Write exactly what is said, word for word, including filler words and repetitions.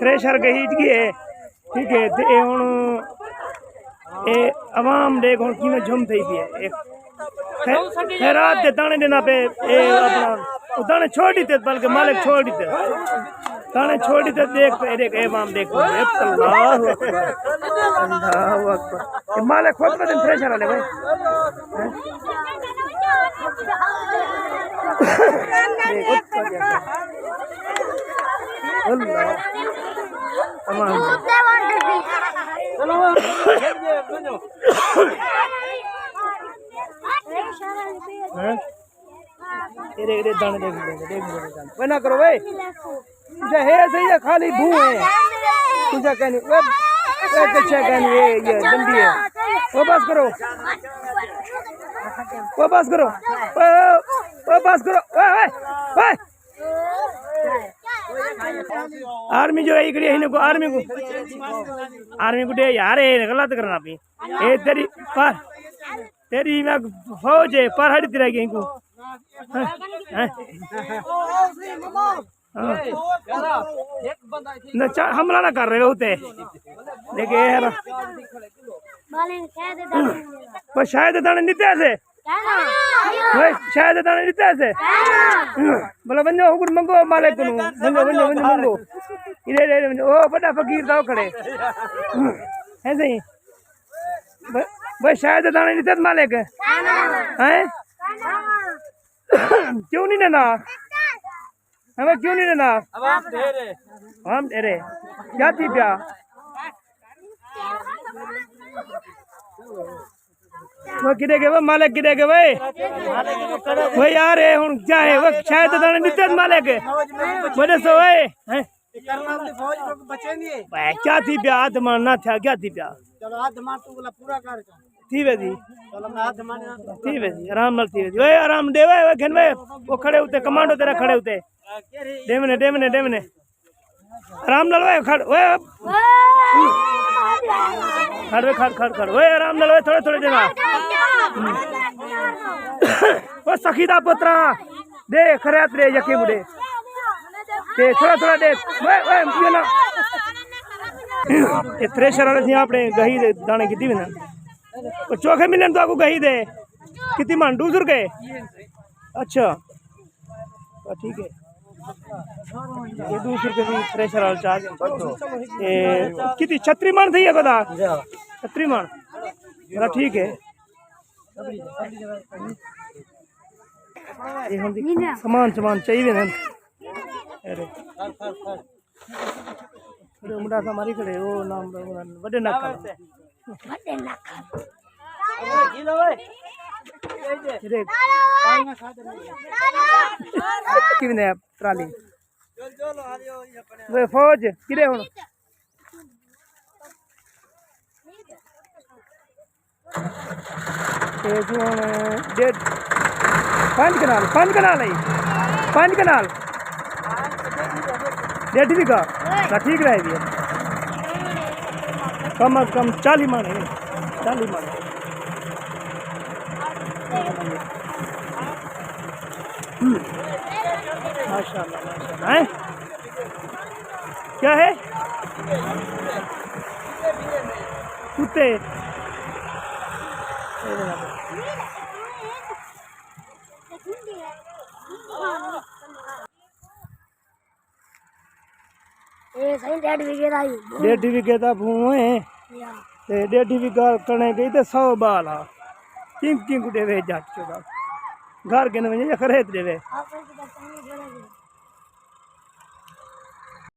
تریشر گہیج ڳئے، ٹھیک ہے، تے اے ہݨ اے عوام ݙیکھ ہݨ کیویں جھم تھئی پئی ہے۔ اے خے-، خیرات دے داݨے ݙیندا پئے، اے اپݨا او داݨے چھوڑ ݙتے، بلکہ مالک چھوڑ ݙتے۔ داݨے چھوڑ ݙتے، ݙیکھ پئے، ݙیکھ، اے عوام ݙیکھ پئے۔ اللہ اکبر، اللہ اکبر۔ اے مالک خود پتہ نہیں تریشر والے بھائی۔ ہیں؟ اللہ۔ امان۔ ہیں؟ ایݙے، ایݙے داݨے ݙیکھ، ݙیکھ، ݙیکھ، ݙیکھ۔ اوئے نہ کرو، اوئے۔ تجھے ہے صحیح ہے، خالی بھوں ہے۔ تجھے کہنی، اوئے، اوئے، کچھ کہنی، اے، یہ ڈنڈی ہے۔ اوئے بس کرو۔ اوئے بس کرو۔ اوئے، اوئے، اوئے بس کرو۔ اوئے، اوئے، اوئے۔ آرمی جو ہے، ہکڑی ہن کو آرمی کو، آرمی کو ݙے یار، اے غلط کرݨا پئی۔ اے تیݙی پر، تیݙی میں فوج ہے، پر ہڑی تیرا گئی کو۔ ہیں؟ ہیں؟ ہاں۔ نہ، چا-، حملہ نہ کر رہے ہوتے۔ لیکن یار، پر شاید داݨے ݙتے سے۔ پر شاید داݨے ݙتے سے۔ بھلا ونڄو، حکم منگو مالک کنوں۔ ونڄو، ونڄو، ونڄو منگو۔ ایݙے، ایݙے ونڄو۔ او وݙا فقیر دا او کھڑے۔ ہے صحیح۔ پر، پر شاید داݨے ݙتے مالک۔ ہیں؟ کیوں نہیں ݙیندا؟ ہمیں کیوں نہیں ݙیندا؟ عوام ڈھیر ہے۔ عوام ڈھیر ہے۔ کیا تھی پیا؟ وہ کݙے ڳئے، وہ مالک کݙے ڳئے، وہ؟ وہ یار، اے ہݨ کیا ہے؟ وہ شاید داݨے ݙتے مالک۔ وہ ݙسو، وہ، ہیں؟ اے کرنل دی فوج جو بچیندی ہے۔ بھائی، کیا تھی پیا؟ ادھ مݨ نہ تھیا، کیا تھی پیا؟ چلو، ادھ مݨ توں بلا پورا کر۔ تھی ویسی۔ چلو، میں ادھ مݨ نہ تھی ویسی، آرام نال تھی ویسی۔ اوئے، آرام ݙے، اوئے، اوئے، گھن، اوئے، او کھڑے اتے، کمانڈو تیرا کھڑے اتے۔ ݙیوݨے، ݙیوݨے، ݙیوݨے۔ آرام نال، اوئے، کھڑ، اوئے۔ کھڑ، اوئے، کھڑ، کھڑ، کھڑ۔ اوئے، آرام نال، اوئے، تھوڑے، تھوڑے ݙیوݨا۔ او سخی دا پترا۔ ݙے، خیرات ݙے، یکے کوں ݙے۔ تے تھوڑا، تھوڑا ݙے۔ اوئے، اوئے، یہ نہ۔ اے تریشر والے تھی اپݨے گہی دے داݨے کیتی ویندن۔ او چوکھے ملن تو آکو گہی دے۔ کیتی مݨ؟ ݙو سو روپے؟ اچھا۔ ہاں، ٹھیک ہے۔ اے ݙو سو روپے دی تریشر والا چا ڳئے۔ اے کیتی چھتری مݨ تھئی ہے خدا؟ چھتری مݨ۔ چلو، ٹھیک ہے۔ اے ہݨ دی سامان، سامان چاہیے نا۔ ارے۔ ارے، منڈا سا ماری کھڑے، او نام وݙے ناکا۔ وݙے ناکا۔ ارے۔ کیویں ہے ٹرالی؟ وہ فوج کݙے ہݨ؟ تے جو ہݨ ݙیڈھ، پنج کنال، پنج کنال ہے، پنج کنال۔ ݙیڈھ ویگھا، تاں ٹھیک رہ ڳیا۔ کم از کم چالیہہ مݨ ہے، چالیہہ مݨ۔ ہوں۔ ماشاءاللہ، ماشاءاللہ، ہیں؟ کیا ہے؟ کتے۔ اے سائیں ݙیڈھ ویگھے دا ہی۔ ݙیڈھ ویگھے دا بھوں ہے۔ یا۔ تے ݙیڈھ ویگھا کݨک ڳئی تے سو ٻال ہا۔ کینکوں، کینکوں ݙیوے جٹ چودا۔ گھر گھن ونڄے یا خرید ݙیوے۔ آپ کو تو پانی چھوڑا دے۔